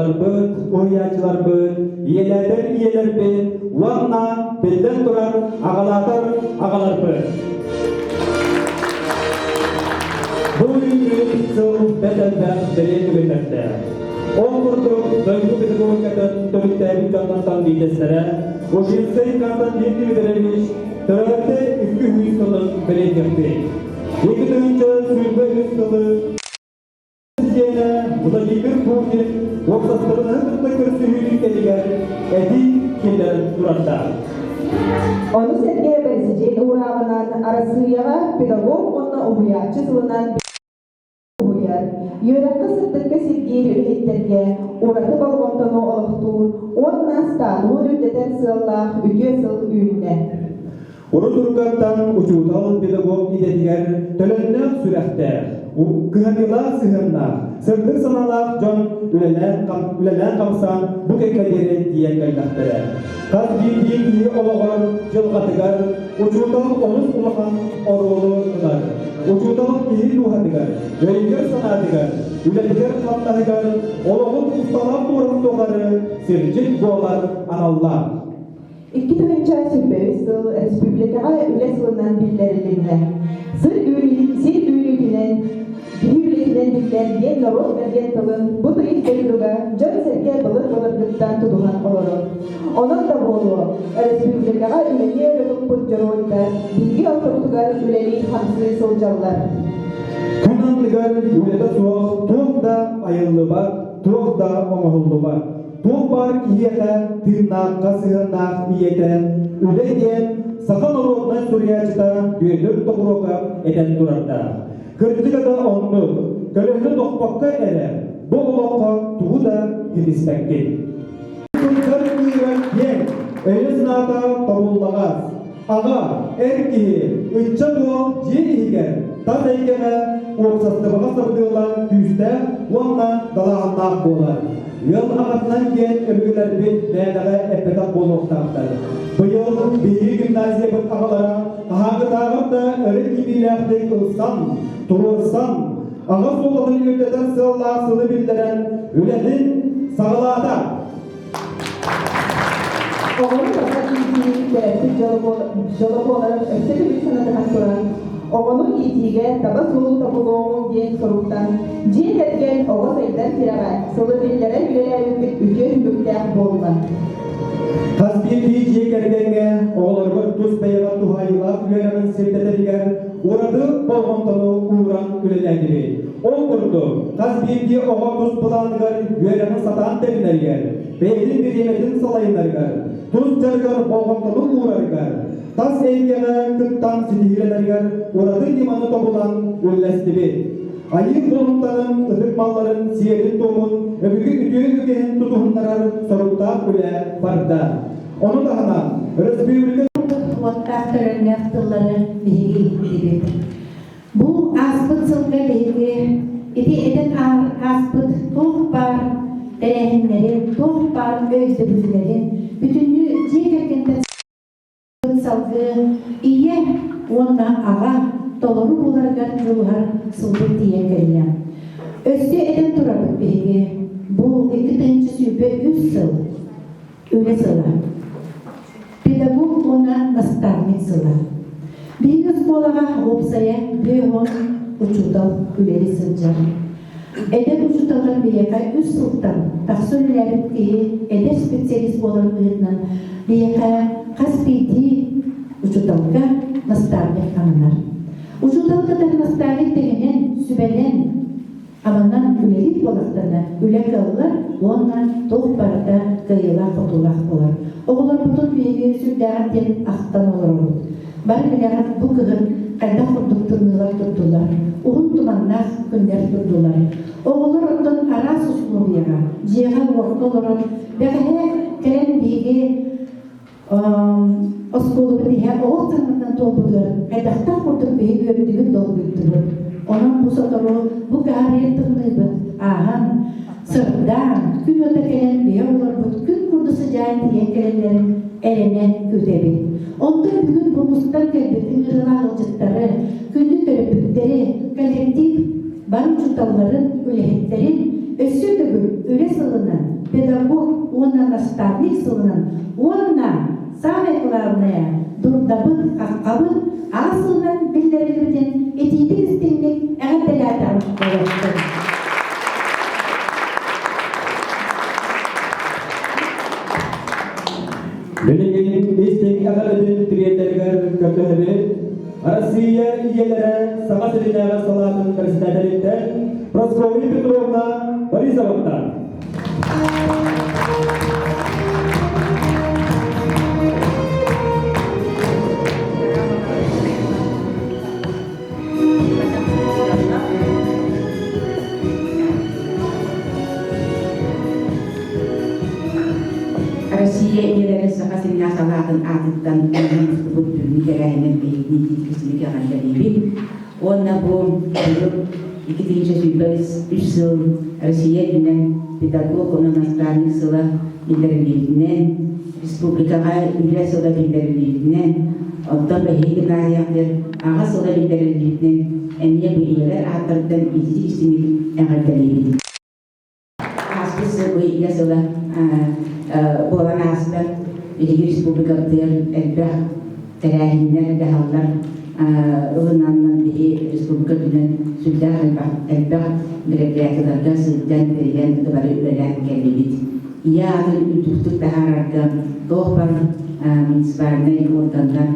Учууталларбыт, уһуйааччыларбыт, ийэлээтэр ийэлэрбит уонна, биллэн турар, аҕалаатар аҕаларбыт. Бу үүммүт сыл бэрт элбэх бэлиэ түгэннэрдээх. Ол курдук, дойду педагогикатын төрүттээбит дьоннортон биирдэстэрэ Ушинскай Константин Дмитриевич төрөөбүтэ 200 сылын бэлиэтиэхпит. 2023 сылы Президенэ Владимир Путин уопсастыбаннаһы кытта көрсүһүүнүн кэмигэр этии киллэрэн турардаах. Ону сэргэ бэрэсидьиэн уурааҕынан Арассыыйаҕа педагог уонна уһуйааччы сылынан уһуйар, үөрэххэ сырдыкка сирдиир үлэһиттэргэ ураты болҕомтону олохтуур уонна статуһун үрдэтэр сыаллаах үтүө сыл үүннэ. Урут уруккаттан учуутал педагог идэтигэр төлөннөөх сүрэхтээх, кыһамньылаах сыһыаннаах, сырдык санаалаах дьон үлэлээн-хамсаан бу кэккэ диэри тиийэн кэллэхтэрэ. Хас биирдии киһи олоҕор, дьылҕатыгар учуутал олус улахан оруолу ылар. Учуутал киһи дууһатыгар, өйүгэр-санаатыгар, үлэтигэр-хамнаһыгар олоҕун усталаах туорун тухары сирдьит буолар аналлаах. 2023 сыл республикаҕа үлэ сылынан биллэрилиннэ. Сир үүнүүтүнэн, киһи үлэтинэн биллэр диэн норуот бэргэн тылын бу тыйыс дойдуга дьон-сэргэ былыр-былыргыттан тутуһан олорор. Онон да буолуо, республикаҕа үлэни өрө туппут дьоруойдар биһиги ортобутугар үлэлии-хамсыы сылдьаллар. Күн анныгар үлэтэ суох туох да айыллыбат, туох да оҥоһуллубат. Туох баар киһиэхэ тыыннаахха сыһыаннаах ийэтэ үлэ диэн саха норуодунай суруйааччыта Бүөтүр Тобуруокап этэн турардаах. Кырдьыга да оннук, көлөһүнү тохпокко эрэ бу олоххо тугу да ситиспэккин. Сылдьар ыыра киэҥ, өйө-санаата тобуллаҕас. Аҕа, эр киһи, ыччат уол дьиэ иһигэр, тас эйгэҕэ, уопсастыбаҕа сабыдыала күүстээх уонна далааһыннаах буолар. Ыал аҕатынан диэн өбүгэлэрбит мээнэҕэ эппэтэх буолуохтаахтар. Быйыл биһиги гимназиябыт аҕалара хаһааҥҥытааҕар да өрө киирбиилээхтик ылсан, туруорсан, аҕа суолтатын үрдэтэр сыаллаах сылы биллэрэн үлэтин саҕалаата. Оҕону таба иитии төрөппүт дьоло буоларын өссө төгүл санатыһан туран, оҕону иитиигэ таба суолу тобулуоҕуҥ диэн соруктан дьиэ кэргэн оҕо сайдар тирэҕэ сылы биллэрэн үлэлээбиппит үтүө түмүктээх буолла. Хас биирдии дьиэ кэргэҥҥэ оҕолоругар тус бэйэҕэ туһаайыылаах үөрэҕин сирдэтэригэр ураты болҕомтону ууран үлэлээтибит. Ол курдук, хас биирдии оҕо тус былааныгар үөрэҕин сатаан тэринэригэр, бэйэтин бириэмэтин салайынарыгар, тус дьарыгар болҕомтону уурарыгар, тас эйгэҕэ кыттан ситиһиилэнэригэр ураты ньыманы тобулан үллэстибит. Айыы холумтанын, ытык малларын сиэрин-туомун, өбүгэ үтүө үгэһин тутуһуннарар соруктаах үлэ барда. Ону таһынан, өрөспүүбүлүкэ Уоттаах төлөннөөх тыллары биһиги иһиттибит. Бу ааспыт сылга биһиги ити этэн ааспыт туох баар тэрээһиннэри, туох баар өйдөбүллэри бүтүннүү дьиэ кэргэнтэн салгыы ийэ уонна аҕа толору буоларыгар дьулуһар сылбыт тиийэн кэллэ. Өссө этэн турабыт биһиги бу 2023 сыл Үлэ сыла. Педагог уонна наставник сыла. Биһиги оскуолаҕа уопсайа 50 учуутал үлэли сылдьар. Эдэр учууталлар биһиэхэ үс сылтан тахса үлэлээбит киһи эдэр специалист буоларын быһыытынан биһиэхэ хас биирдии учууталга наставник ананар. Учуутал кытары наставник тэҥинэн, сүбэнэн Аманан үлэлиир буоллахтарына, үлэ кыаллар уонна туох барыта кыайыылаах-хотуулаах буолар. Оҕолорбутун биһиги сүрдээҕин диэн ахтан олоробут. Бары билэҕит бу кыһын хайдах курдук тымныылар турдулар, уһун туманнаах күннэр турдулар. Оҕолор оттон араас усулуобуйаҕа, дьиэҕэ-уокка олорон, бэҕэһээ кэлэн биһиги Оскуолабыт иһэ оҕо саҥатынан туолбутугар хайдахтаах курдук биһиги үөрдүбүт, долгуйдубут. Онон бу сотору бу кыһарыйар тымныыбыт ааһан, сырдаан, күн уота кэлэн биһи оҕолорбут күн курдук сыдьаайан тиийэн кэлэллэрин эрэнэ күүтэбит. Онтон бүгүн бу мустан кэлбит ыҥырыылаах ыалдьыттары, күндү төрөппүттэри, коллектив бары учууталларын, үлэһиттэрин. өссө төгүл Үлэ сылынан, педагог уонна наставник сылынан уонна, самое главное, дурдабыт, хаххабыт аҕа сылынан биллэриллибитин итиитик-истиҥник эҕэрдэлээтэҕим буолуохтун. Билигин истиҥ эҕэрдэтин тириэрдэригэр көрдөһөбүт. Россия ийэлэрэ Саха сиринээҕи салаатын председателиттэн Прасковья Петровна Борисоваттан. Россия ийэлэрин Саха сиринээх салаатын аатыттан мустубут бүгүҥҥү тэрээһинин биһигини итиитик эҕэрдэлиибит. Уонна бу быйыл 2023 сыл Россия үрдүнэн педагог уонна наставник сыла биллэриллибитинэн, республикаҕа үлэ сыла биллэриллибитинэн, оттон биһиги гимназиябытыгар аҕа сыла биллэриллибитинэн эмиэ бу ийэлэр ааттарыттан итиитик-истиҥник эҕэрдэлиибит. Ааспыт сыл бу Ийэ сыла буолан ааста. Биһиги республикабытыгар элбэх тэрээһиннэр, дьаһаллар ылынаннар биһи республика үрдүнэн сүрдээх элбэх, элбэх мероприятиеларга сылдьан, тэрийэн бары үлэлээн кэллибит. Ийэ аатын үрдүктүк таһаарарга туох бар муниципальнай органнар,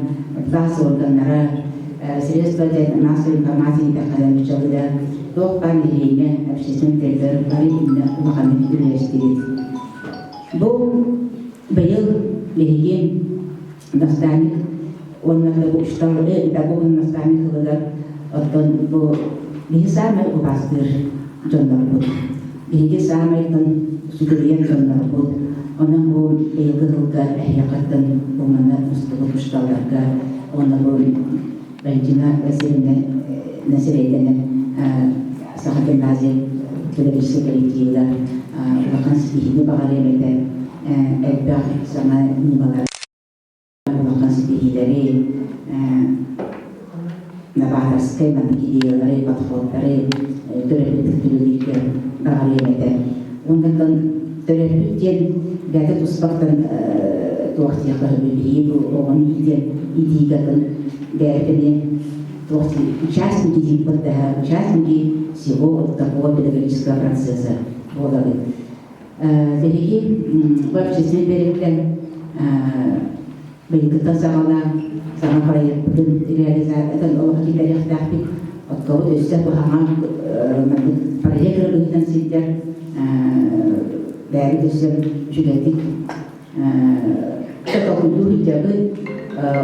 власть органнара, средства массовой информации диэтэххэ туох баар нэһилиэнньэ общественный тэрилтэлэр бары иннэ улаханнык үлэлэстибит. Бу быйыл биһиги наставник уонна учуутал педагог наставник сылыгар оттон бу биһи саамай убаастыыр дьоннорбут. Биһиги саамай сүгүрүйэр дьоннорбут. Онон бу быйылгы сылга эһиэхэттэн бу манна мустубут учууталларга уонна бу Валентина Васильевна сирэйдэнэн Саха гимназия педагогическай коллективыгар улахан ситиһиини баҕарыам этэ, элбэх саҥа ньымалары, улахан ситиһиилэри, новаторскай маннык идеялары, подходтары төрөппүт үлэлииргэ баҕарыам этэ. Уонна төрөппүт диэн бэйэтэ туспаттан туох диэххэ сөбүй биһиги бу оҕону иитэн иитиигэ бэйэтини туох участники диэн участники всего вот такого педагогического процесса буолабыт. Биһиги бу общественный тэрилтэ быйылгыттан саҕалаан саҥа проекпытын реализациятын олох киллэриэхтээхпит. Оттоҕут өссө бу саҥа проект быһыытынан сылдьар бэйэбит өссө үчүгэйдик толкуйдуу сылдьабыт.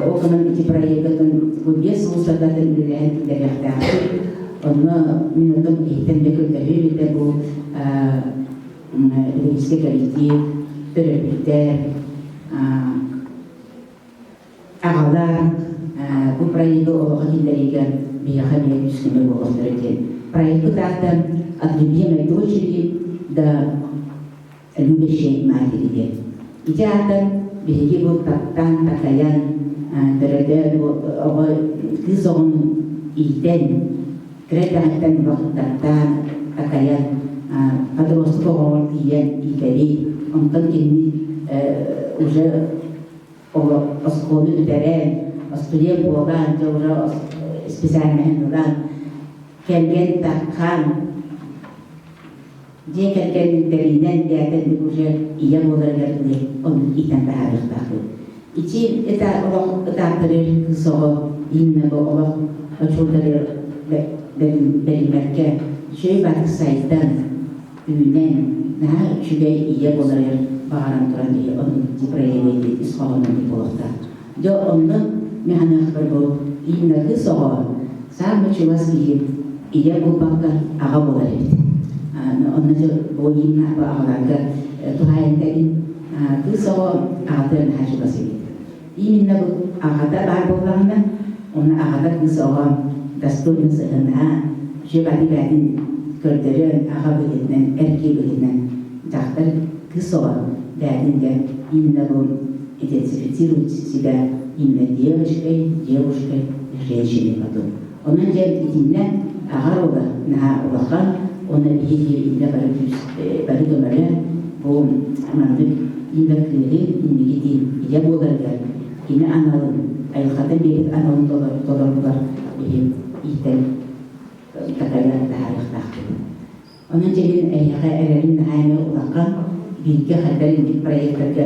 Ол гынан ити проегытын бу 5 сыл устататын үлэлэһэн киллэриэхтээхпит. Онно мин оттон иһиттэн дьэ көрдөһүөм этэ бу педагогическай коллектив, төрөппүттэр, аҕалар бу проегы олоххо киллэриигэ биһиэхэ эмиэ күүс-көмө буолуохтара диэн. Проекты аата «От любимой дочери до любящей матери» диэн. Ити аата биһиги бу таптаан, такайан, төрөтөн, бу оҕо кыыс оҕону иитэн, кыра эрдэҕиттэн таптаан, такайан, подросток оҕоҕор тиийэн иитэбит. Онтон кинини уже оскуоланы бүтэрэн, студент буолан, дьэ уже специальноһын ылан, кэргэн таххан, дьиэ кэргэн тэринэн бэйэтин уже ийэ буоларыгар дылы оннук иитэн таһаарыахтаахпыт. Ити это олох ытааттарыр кыыс оҕо именно бу олох очуурдарыгар бэриммэккэ үчүгэй баатык сайдан, үүнэн, наһаа үчүгэй ийэ буоларыгар баҕаран туран ийэ оннук проявление ис хоһоонун буолуохтаах. Дьэ онно мин саныахпар бу именно кыыс оҕо саамай чугас киһи ийэ буолбакка аҕа буолар эбит. Онно дьэ бу именно аҕаларга туһаайан кэлин кыыс оҕо аҕата наһаа чугас эбит. Именно бу аҕата баар буоллаҕына, онно аҕата кыыс оҕо достойно сыһыаннаһа, үчүгэй бэйэтин көрдөрөн, аҕа быһыытынан, эр киһи быһыытынан дьахтар кыыс оҕо бэйэтин дьэ именно бу идентифицирует себя именно девочкой, девушкой и женщиной потом. Онон дьэ итиннэ аҕа оруола наһаа улахан. Уонна биһиги иннэ бары күүс бары көмөлөөн бу маннык иннэ кыыһы инникитин ийэ буоларыгар кини аналын айылҕата биэрбит аналын толоругар биһи иитэн такайан таһаарыахтаахпыт. Онон дьэ мин эһиэхэ эрэлим наһаа эмэ улахан, бииргэ хайдар инник проектарга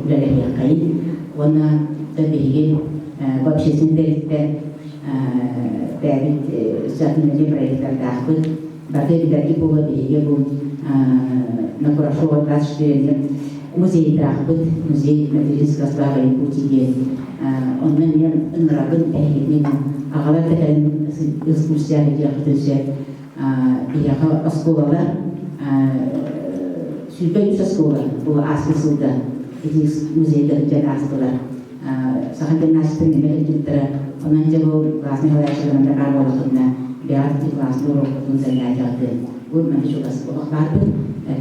үлэлэһиэххэйин уонна да биһиги бу общественный тэрилтэ бэйэбит социальный проектардаахпыт. Барыта билэргит буолуо биһиги бу на Курашова 24 музейдаахпыт, музей материнского слава Якутии диэн. Онно эмиэ ыҥырабын эһигини аҕалар да кэлэн экскурсия диэххитин сөп. Биһиэхэ оскуолалар 23 оскуола бу ааспыт сылга ити музейга сылдьан аастылар. Саха гимнастикатын эмэ сылдьыбыттара. Онон дьэ бу классный салайааччыларым да баар буоллаххытына, бэҕэт ити классный уруокпутун занятиеҕытын бу манна чугас олох баарбыт.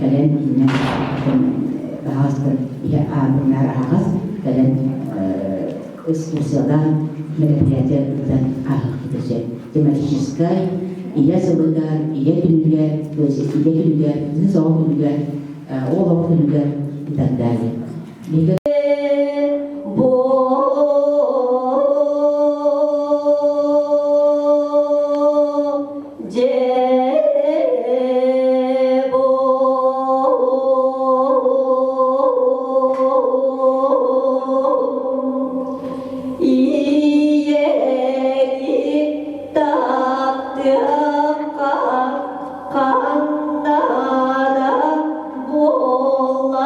Кэлэн иннэ баһаҕастан иһэ аабыннар аһаҕас кэлэн экскурсиялаан мероприятие ыытан ааһыахпыт сөп. Тематическай, ийэ сылыгар, ийэ күнүгэр, то есть ийэ күнүгэр, кыыс оҕо күнүгэр, уол оҕо күнүгэр и так далее. Ийэни таптыахха ханна да буолларбын.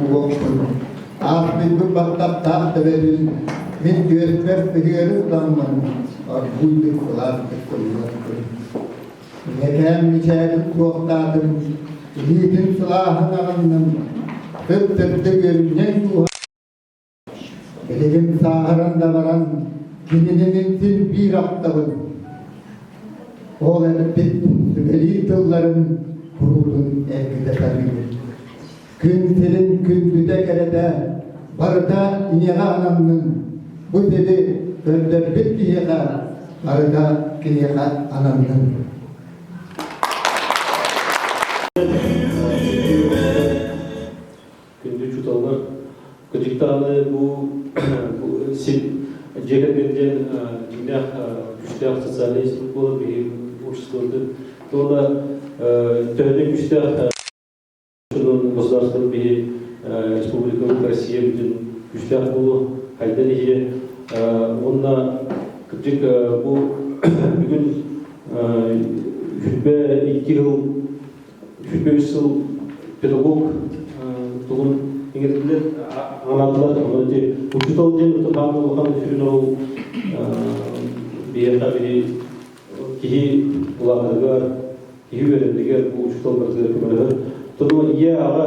ууруохпун, аахтыйбыт баттахтаах төбөтүн мин түөспэр сыһыары тутаммын оргууйдук сылаастык сыллыахпын. Ийэкээм мичээрин суохтаатым, илиитин сылааһын аҕынным, сып-сырдык үөрүнньэҥ дууһа Билигин сааһыран да баран кинини мин син биир ахтабын. Ол эппит сүбэлиир тылларын куруутун эргитэ саныыбын. Күн сирин күндүтэ кэрэтэ барыта ийэҕэ ананнын. Бу сири көрдөрбүт киһиэхэ барыта киниэхэ ананнын. Күндү учууталлар, кырдьыктааны бу сир дьиэ кэргэн диэн дьиҥнээх күүстээх социальный институт буолар биһиги обществобытын туона төһөнөн күүстээх государство биһи республикабыт Россия бүтүн күүстээх буолуо хайдан иһиэ уонна кырдьык бу бүгүн 22 жыл 23 сыл педагог тугун иҥэрдилэр, анаатылар. Онон ити учуутал диэн ытык улахан сүрүн ол биһиэхэ биһи киһи улаатарыгар, киһи үөрэнэригэр бу учуутал барытыгар көмөлөһөр. Тону ийэ аҕа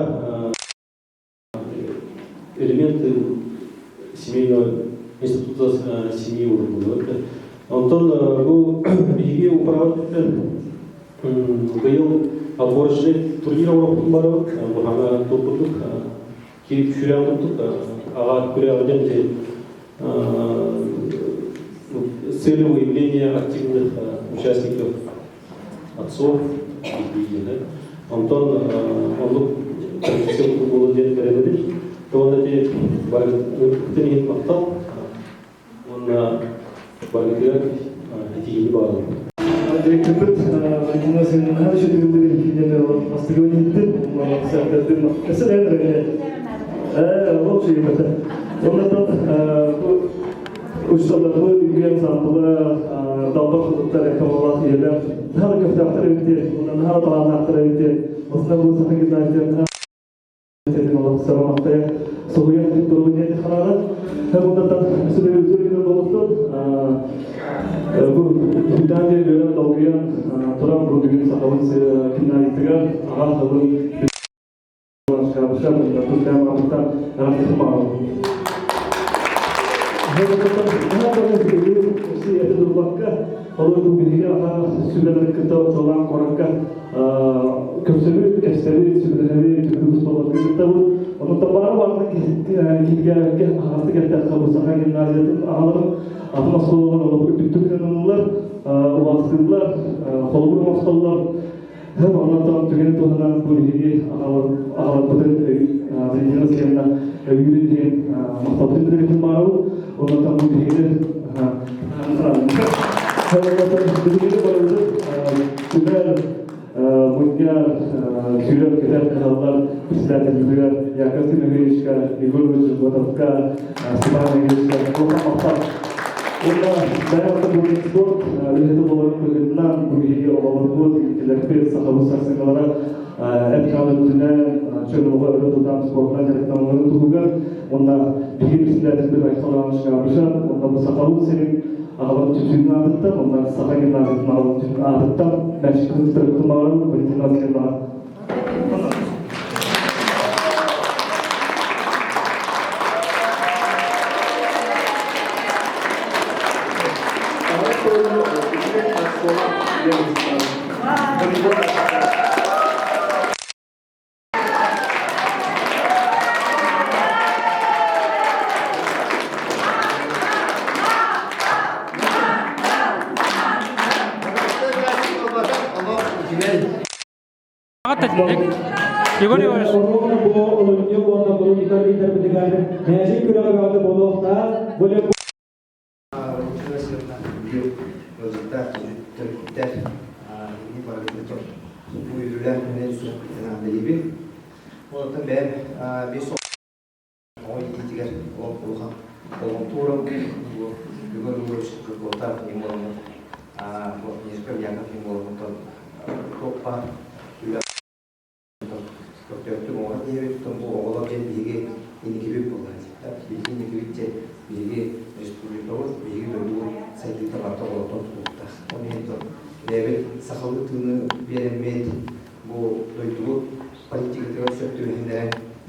элементы семейного института семьи буолар. Онтон бу биһиги управа быйыл отборочный турнир оҥороппутун барабыт. Бу хаҥа турбутук, кирип сүрэҕ курдук, аҕа күрэҕинэн с целью выявления активных участников отцов, Онтон оннук традиция буолуо диэн эрэнэбит. Уонна ити барытын иһин махтал уонна барытыгар этиини баҕарабын. Директорбыт Валентина Васильевна үчүгэй киинэни бастакы иһиттим, сэрдэрдим. Өссө да Ол үчүгэй Оннотон Учууталларбыт үгүөн саампыла далбар хотуттар экологлаах ийэлэр наһаа да көхтөөхтөр эбит уонна наһаа да талааннаахтар эбит. Осна бу Саха гимназиятын олох сарамахтая соһуйан туругу диэн хараара. Буннаттан сүрү болуктун бу Күнтэн үөрэн долгуйан туран бу бүгүн Сахабыт гимназиятыгар аҕа сылын Онтон түгэн туһунан бу биһиги аҕаларбытын Валентина Васильевна өйүүрүн иһин махталбытын билэрбитин баарабыт. Онтон бу биһиги биһиги барыбытын түмэр мунньар сүүрэр көтөр кыһаллар председателбитигэр Яков Тимофеевичка, Егор Иванович Жботовка, Степан Ильичка улахан махтал. Уонна бэйэм бүгүн спорт үлэһитэ буоларын быһыытынан бу биһиги оҕолорбут, иккилэрбит, сахабыт сарсыҥҥалара эт-хаан өттүнэн чөл олоҕу өрө тутан спортунан дьарыктаналларын туһугар уонна биһиги председателбит Айхал Иванович Габышев уонна бу Сахабыт сирин аҕаларын түмсүүтүн аатыттан уонна Саха гимназиятын аҕаларын аатыттан Мэшкин Тырыктын баҕарабыт Валентина Васильевнаҕа. Егор Егорович. Бу олунньу уонна бу ыытар ыытарбытыгар мээчик күрэҕэ бөҕөтө буолуохтаах. Бу Ыалдьыттаах төрүттэр ини барыгытын бу үөрүүлээх күнүнэн сүрэхпиттэн аҕаллыыбын. Онтон бэйэм биир Оҕо иитиитигэр олох улахан болҕомто ууран бу Егор Егорович Жирковтаах Нимоловы бу Нежков Яков Нимоловтан туох баар үлэ көхтөөхтүк оҥорон иһэбит. Бу оҕолор диэн биһиги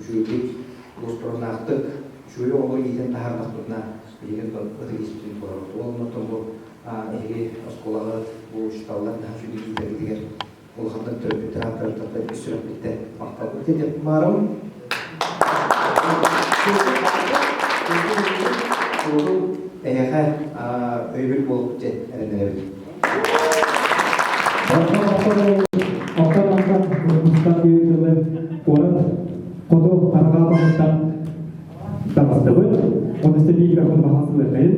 үчүгэйдик, уоспураннаахтык, үчүгэй оҕолору иитэн таһаардахпытына, биһиги ытык испитин туорабыт. Ол оннуттан бу эһиги оскуолаҕыт, бу учууталлар наһаа үчүгэй иитэргитигэр улаханнык төрөппүттэр ааттарыттан ис сүрэхпиттэн махталбыт диэн баарым. Куруутун эһиэхэ өйөбүл буолбут диэн эрэнэбит. Оттон мантан Мустан тылы куорат хоту арҕаа баһыттан таҕыстыбыт. Оны сэрии микрофон баһан сылыахайын.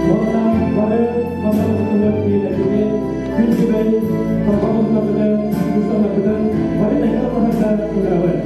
Уонна бары манан тутулар биэлэрбити күн күбэй торҕо муннабыты, мустаннарбытын бары тэҥҥэ баһарга ыҥырабыт.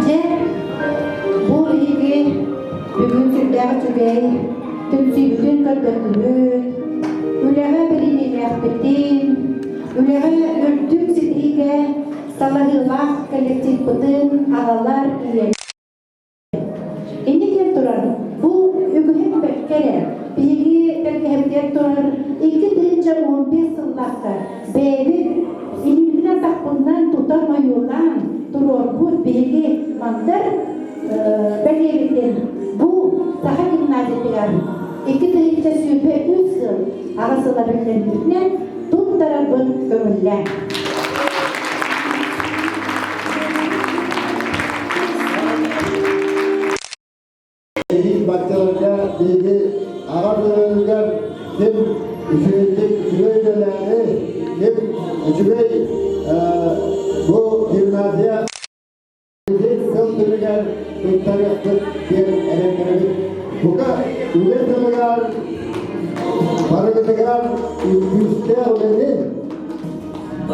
Дьэ, бу биһиги бүгүн сүрдээх үчүгэй түмсүүбүтүн көрдөрдүбүт, үлэҕэ билиниилээхпитин, үлэҕэ үрдүк ситиһиигэ салаһыылаах коллективпытын аҕалар ийэлэр. Инньэ диэн туран, бу үгүһүн бэркэ эрэ биһиги тэлгэһэбитигэр турар 2015 сыллаахха бэйэбит илиибитинэн-атахпытынан тутан ойуулаан туруорбут биһиги мандар бэлиэбитин бу Саха гимназиятыгар 2023 сыл аҕа сыла биллэрбитинэн туттарарбын көҥүллээн. Эһиил баччаларга биһиги аҕа дойдугар ким үчүгэйдик үчүгэй үлэлээри, ким үчүгэй бу түмүгэр туттарыахпыт диэн эрэннэрэбит. Бука үлэ сылыгар барыгытыгар күүстээх үлэни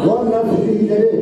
уонна ситиһиилэри.